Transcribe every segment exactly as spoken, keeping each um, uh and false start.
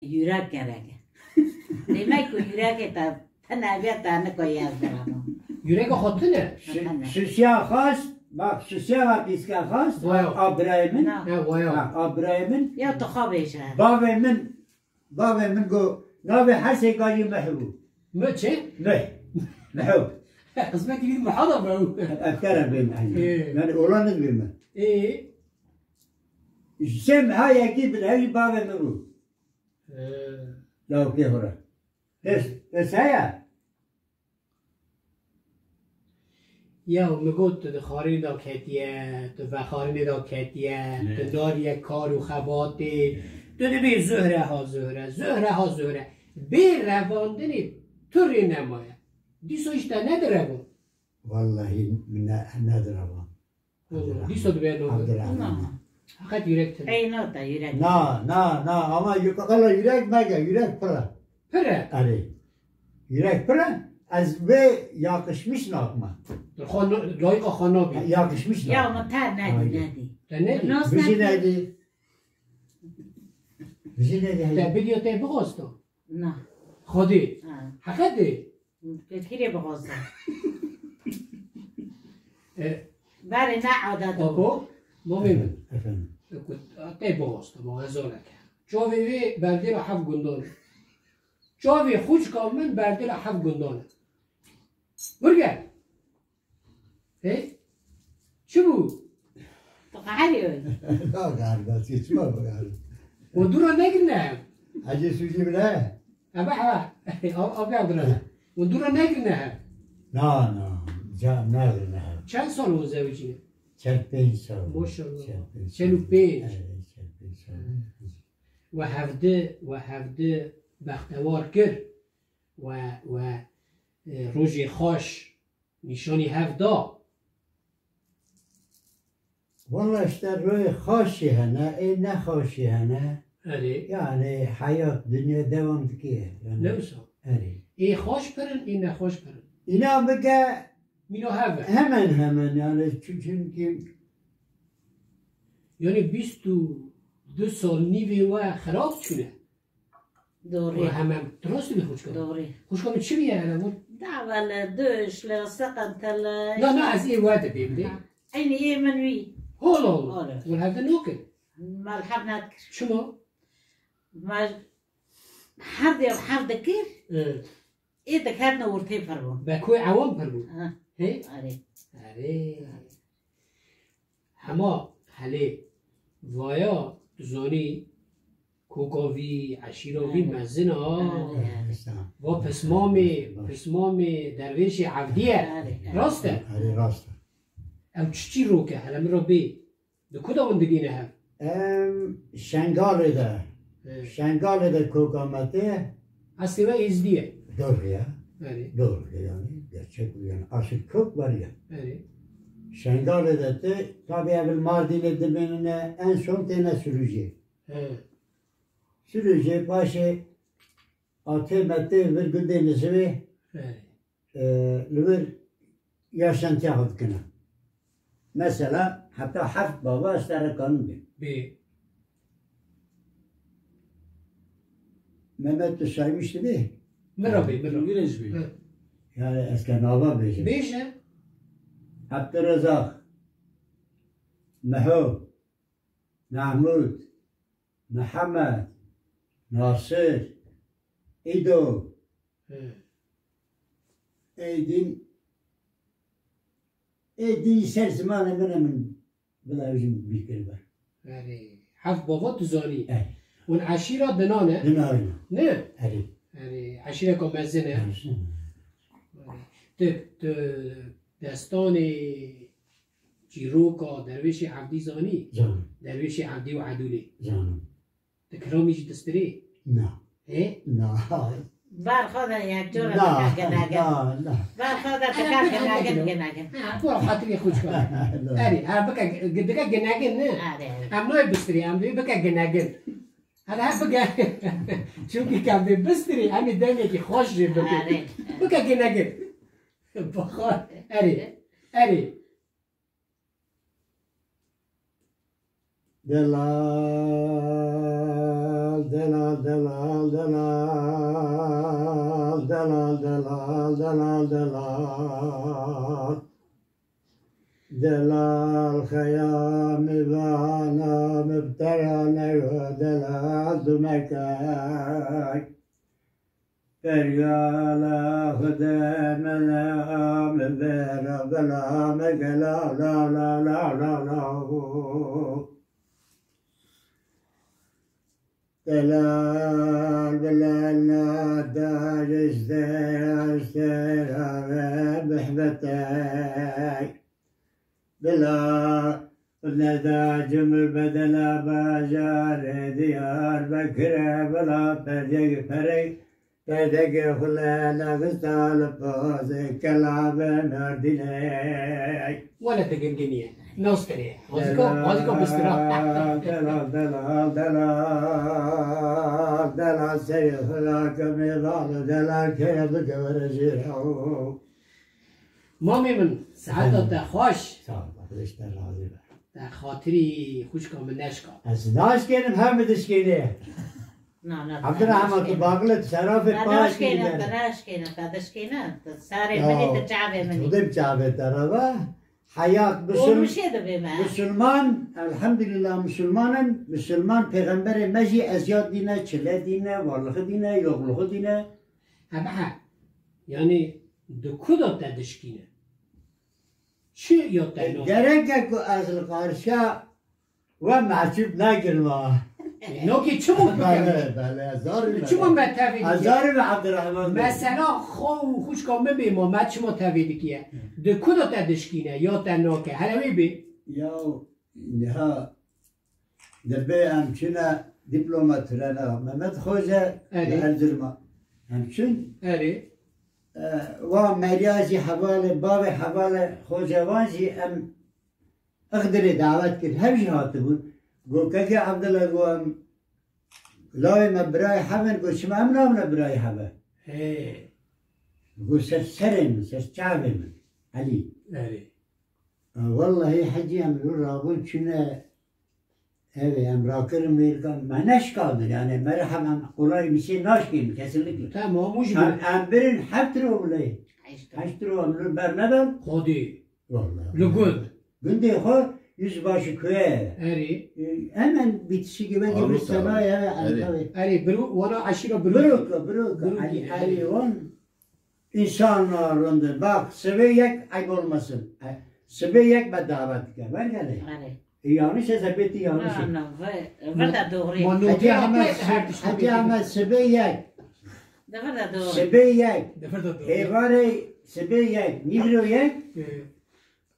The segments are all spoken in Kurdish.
Yürek gerek e. Demek ku yürekê te tune bê, te nikoyê ez birevim. Yürek xwe tune. Şi-, şişiya xwest, bak, şişiya pîske xwest, Vay. a birayê min. Na. He, vay. Ha, a birayê min. Ya tu xwe bêje. Bavê min, bavê min got, navê her sê gayî Mih bû. Mi çi? Mih. Mih. Qismetî wî miha da be. Ev kere bê Mih. Ê. Yani oğlan ne bileyim ben. Ê. Ji sê miha yekî bi hevî bavê min bû. Ê. Lawkê xwe re. Pes, pes heye? Ya, min got, tu di xwarinê de ketiye, tu vexwarinê de ketiye, Ne. tu nariye kar û xebatê, tu dibê zuhre ha zuhre, zuhre ha zuhre. Bê revandinê tu rê nemaye. Dîsa îşte ne direvand. Wallahî min ne, ne direvand. Wallahî, dîsa dibe no. Abdurrahman. Na. Heqet yürek tune. Ey, no, te yürek. Na, na, na, ama yü-, qala yürek mege, yürek pir e. Pir e? Erê. Yürek pir e, ez vê yakışmış nakma. Xwe no-, layîqa xwe nabî. Yakışmış nakma. Ya, ama ter nedî, Aynen. nedî. Te nedî? Nas Bijî nedî. nedî. Bijî nedî. Te bidiyo te bixwesta? Na. Xwedê. Ha. Heqetê? Kekirê bixwesta. E, Berê ne adet. Abo, momê min. Efendim. Ku te bixwesta, ma ez zor neke. Çavê wê berdê ra heft gundan e. Çavê xûçka min berdê ra heft gundan e. Burger. Hey? Çi bû? Tu qeherî wî. Na, qehar, çima biqeherim? We dû re negirine hev? Hecê Sûcî bile. Ebe, ebe. Abi, abi Abdurrahman. We dû re negirine hev? Na, na. Ca negirine hev. Çend sal hûn zewicî ne? Çel pênc sal. Maşallah. Çel pênc sal. Çel û pênc. Evet, çel pênc sal. We hevdi, we hevdi bextewar kir. We, we, e, rojê xweş nîşanî hev da? Walla işte rojê xweş jî hene, ê nexweş jî hene. Erê. Yani heyat, dinya devam dike. Yani, Ne wisa? Erê. Ê xweş pir in, ê nexweş pir in. Înan bike Mîna hev e. hemen hemen yani çü-, çünkü Yani bîst û du sal nîvê we xirab çûne. Doğru. Û hemem, tu rast dibî xwişka min. Doğru. Xwişka min çi bîye hele hûn? Dawele, duşle, seqentele. Na, na, ez ê we dibêm lê. Ha. Eynî yê min wî. Hol, hol. Hol. Hûn hevde nokin. Me li hev nedikir. Çima? Me hev dê hev dikir. Evet. Ê diketine ortê pir bû. Be ku ewam pir bû. Ha. He? Erê. Erê. Hema helê vaya tu zanî koka vî, eşîra vî Erê. mezin a. Erê, erê. Va pismamê, pismamê dervêşê Evdî ye. Erê, erê. Rast e? Erê, rast e. Ew çi çîrok e? Hele min re bê. Di ku de hûn digîne hev? Em Şengalê de. He. Şengalê de koka me tê. Eslê we Êzdî ye. Doğru ya. Erê. Doğru yani. Gerçek bu yani. Asıl kök var ya. Erê. Şengalê de tê. Tabi evvel Mardinê dimênine en son têne Sürücü. He. Sürücü başê atê me tê vir gundê Nizivê. Erê. E, li vir yaşantiya xwe dikine. Mesela, heta heft bava ez te re kanim bê. Bê. Mehmet, tu saymış dibî? Min re bê, min re. Wî re jî bê. Hı. Yani ez ke nava bêjim. Bêje. Abdurrezzaq, Meho, Mahmud, Mihemed, Nasir, Îdo, He. Ê din, ê din ser zimanê min e, min bila jin bîr kiribe. Erê, heft bava tu zanî. Erê. Hûn eşîra dinan e? Dinan e. Ne? Erê. Erê, eşîreka mezin e. Mezin. Erê. Tu, tu destanê çîroka Dervêşê Evdî zanî? Zanim. Dervêşê Evdî û Edûlê. Zanim. Di kiramî jî distirê? Na. Ê? Na. Ber xwe de yek cara Na, dike ginegin. na, na. Ber xwe de dike ginegin, ginegin. Ha, tu xatirê xwe çikar. Na. Erê, ha, bike, dike ginegin, ne? Erê, erê. Em nayê bistirê, em dê bike ginegin. Hadi ha bike. Çünkü em dê bistirê, em ê dengekî xweş jê bike. Erê, erê. Bike ginegin. Baxar, erê, erê. Delal, delal, delal. Delal, delal, delal, delal, delal. Delal xeyam vana mibtera neyo delal dumekek. Pergala Xwedê mene am vera bela me gela la la la la la. Delal bilal nada işte işte ve behbetey. Bila neda cumhur bedela bajarê Diyarbekir'e bila perdek perek perdek xule nexista li pozê kela ve Merdîney. Wele te ginginiye. Nosteriye. Waziko, waziko bistira. Delal, delal, delal, delal, delal, serê xula kemê bal, delal, keye bigewere jêra. Mamê min, saeta te xweş. Sağ ol, Xwedê ji te razî be. Te xatirî xwişka min neşka. Ez naşkênim, her min dişkêne. Na, na, Abdurrahman, tu bagile, tu serafê paş naşkêne, te naşkêne, te dişkêne. Tu sarê min î, tu çavê min î. Tu dê bi çavê te re be. Heyat, Musul-, Olmuşê dibê me. Musulman, elhamdülillah Musulman in. Musulman pêxemberê me jî eziyat dîne, çile dîne, varlixi dîne, yoxluxi dîne. Hebe he. Yani di ku de te dişkîne? Çi ya te no? Gerek e ku ez li qarşiya we mehcûb nekim. E, nokê çi bû bikim? Bele, bele, ez zarî me. Çi bû me tevî dike? Ez zarî me Abdurrahman Bey. Mesela xwe û xwişka min bê ma, me çima tevî dikiye? Di ku de te dişkîne ya te nake? Hele wê bê. Ya niha Dibê em çûne dîploma tirena Mehmet Xoce li Erzurma. Em çûn. Erê. E, wa Merya jî hevalê, bavê hevalê Xoce wan jî em Ixdirê dawet kir. Hev jî hatibûn. Got, Kekê Abdullah, got, em lawê me birayê hev in, got, çima em nabine birayê hev e? Hê. Got, ser serê min, ser çavê min. Elî. Erê. Wellahî hecî em li wir rabûn çûne evê, em rakirin mêrkan, me neşkandin, yani me re hem em qolay misê naşkên, kesinlikle. Tamam, û ji Em, em birin heft ro bile. Heşt ro. Heşt ro em li ber nedan. Xwedî. Wellahî. Li gund. Gundê xwe yüzbaşı köye. Erê. E, hemen bitişik gibi gibi Avrupa. Sanayi, evet, Erê. Antalya. Erê, biru, wana eşîra biru. Biroka, biroka. Biroka, Ali, erê. Ali on. İnsanlar rinde. Bak, sibê yek ayıp olmasın. E, sibê yek me davet dike. Ver gele. Erê. E, yanlış hesabeti yanlış. Na, na, ve, ve de doğru. Ma Hacı nokê Ahmet, hate her tişt Hacı Ahmet sibê yek. De ver de doğru. Sibê yek. De ver de doğru. Êvarê sibê yek. Nîvro yek. E,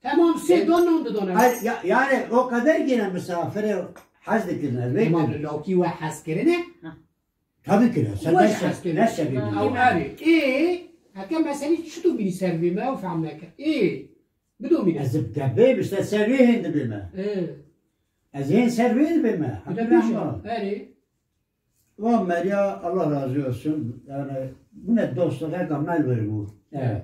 tamam, sê don non de don. Ha, ya, yani o kadar gene misafire hez dikirine. Tamam, lokî we hez kirine. Ha. Tabii ki ne. Sen ne sebebi? Ew erê. Ê, heke meselî çi tu bînî ser vê me ew fehm neke. Ê, bidomîne. Ez bi te bê, işte ser vê hên dibê me. Ê. Ez hên ser vê dibê me. Erê. Wa Merya, Allah razı olsun. Yani, bu ne dostluk, heka mel ver bu. Evet.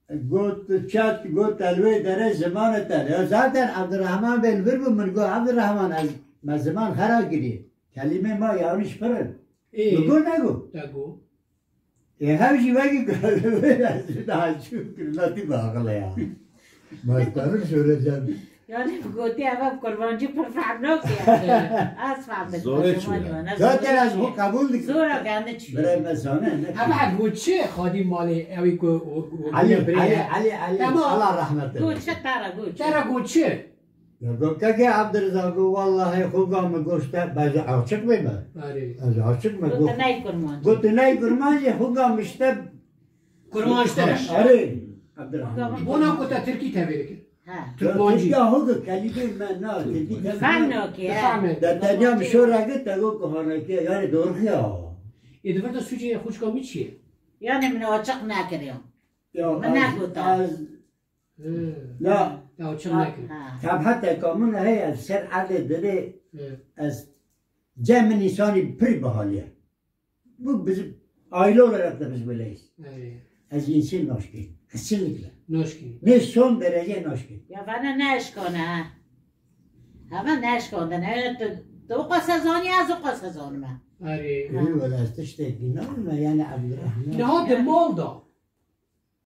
Got, çat, got, elwê dere zimanê te. Ya zaten Abdurrahman Bey li vir bû, min got, Abdurrahman, ez, me ziman xera kiriye. Kelîmê ma yanlış pir in. Ê. Min got, ne got? Te got. Ê, hev jî wekî got, ez daha çû kir, latî baxile ya. Başkanım söyleyeceğim. Yani bu gotiye ve kurbancı pir fehm nake. Az fehm. Zor etmiyor. Zaten ez bu kabul dik. Zor a kendi çiğ. Bire me zane ne? Ama goçi xadi mali evi ku Ali, Ali, Ali, Ali. Tamam. Allah rahmet eylesin. Goçi tara goçi. Tara goçi. Ya go keke Abdurrezak go vallahi xuga me goşte bazı açık mı mı? Ari. Az açık mı? Gote ney kurmancı. Gote ney kurmancı xuga mişte. Kurmancı. Ari. Abdurrahman. Bona gote Tirkî tevê dikir. Ha. Türkmancî. Ya, Tirkiya ho ki kelîmê me na, Tirkî kelîme. Fehmnakê, he. Fehmê. De tenya mi şora ki tego kuhanakê, yani doğru ya. Ê, di vir de sûcê xwişka min çi ye? Yani min açık nekiriyor. Ya, min nekota. Hı. Ya. Ya açık nekiriyor. Ha. Tabhete kamuna hey, ez ser erdê dilê, hı, ez cem min insanî pir bahaliye. Bu bizim aile olarak da biz böyleyiz. Evet. Ez insin naşkî. Kesinlikle. Naşkî. Ne son derece naşkî. Ya bana ne eşkane ha. Ama ne eşkane. Ne tu, tu o kadar sezon ya, o kadar sezon mu? Erê. Gülüm, wela ez tiştekî nabim, yani Abdurrahman. Niha di mal da.